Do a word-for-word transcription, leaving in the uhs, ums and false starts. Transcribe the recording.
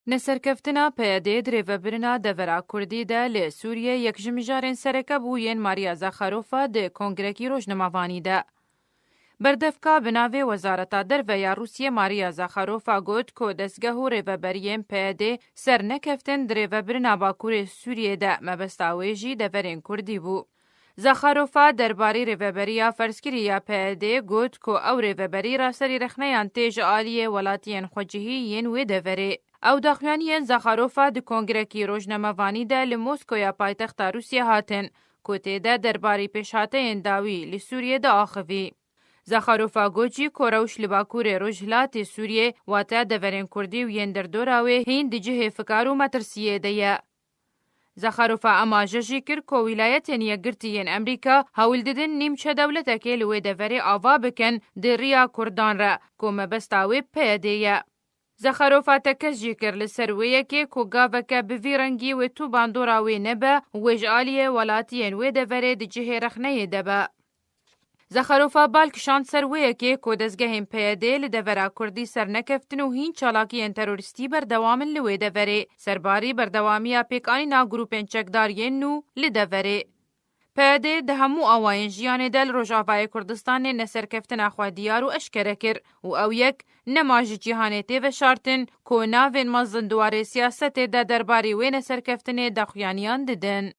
Neserkeftina P Y D di rêvebirina devera Kurdî de li Sûriyê yek ji mijarên sereke bû yên Maria Zakharova di kongrekî rojnamevanî de. Berdevka bi navê Wezareta Derve ya Rûsiyê Maria Zakharova got ku dezgeh û rêveberiyên P Y D ser nekeftin di rêvebirina Bakurê Sûriyê de, mebesta wê jî deverên Kurdî bû. Zakharova derbarî rêveberiya ferzkirî ya P Y D got ku ew rêveberî raserî rexneyan tê ji aliyê welatiyên xwecihî yên wê deverê. Ew daxuyaniyên Zakharova di kongrekî rojnamevanî de li Moskoya paytexta Rûsiyê hatin, ku tê de derbarî pêşhateyên dawî li Sûriyê diaxivî. Zakharova got jî ku rewş li Bakurê Rojhilatê Sûriyê, wate deverên Kurdî û yên derdora wê hîn di cihê fikar û metirsiyê de ye. Zakharova emaje jî kir ku Wîlayetên Yekgirtî yên Amerîka hewl didin nîmçe dewletekê li wê deverê ava bikin di riya Kurdan re, ku mebesta wê P Y D ye. Zakharova tekez jî kir li ser wê yekê ku gaveke bi vî rengî wê tu bandora wê nebe, wê ji aliyê welatiyên wê deverê di cihê rexneyê de be. Zakharova bal kişand ser wê yekê ku dezgehên P Y D li devera Kurdî sernekeftin û hîn çalakiyên terorîstî berdewam in li wê deverê, serbarî berdewamiya pêkanîna grûpên çekdar yên nû li deverê. P Y D di hemû awayên jiyanê de li Rojavayê Kurdistanê neserkeftina xwe diyar û eşkere kir û ew yek nema ji cîhanê tê veşartin ku navên mezin di warê siyasetê de derbarî wê neserkeftinê daxuyaniyan didin.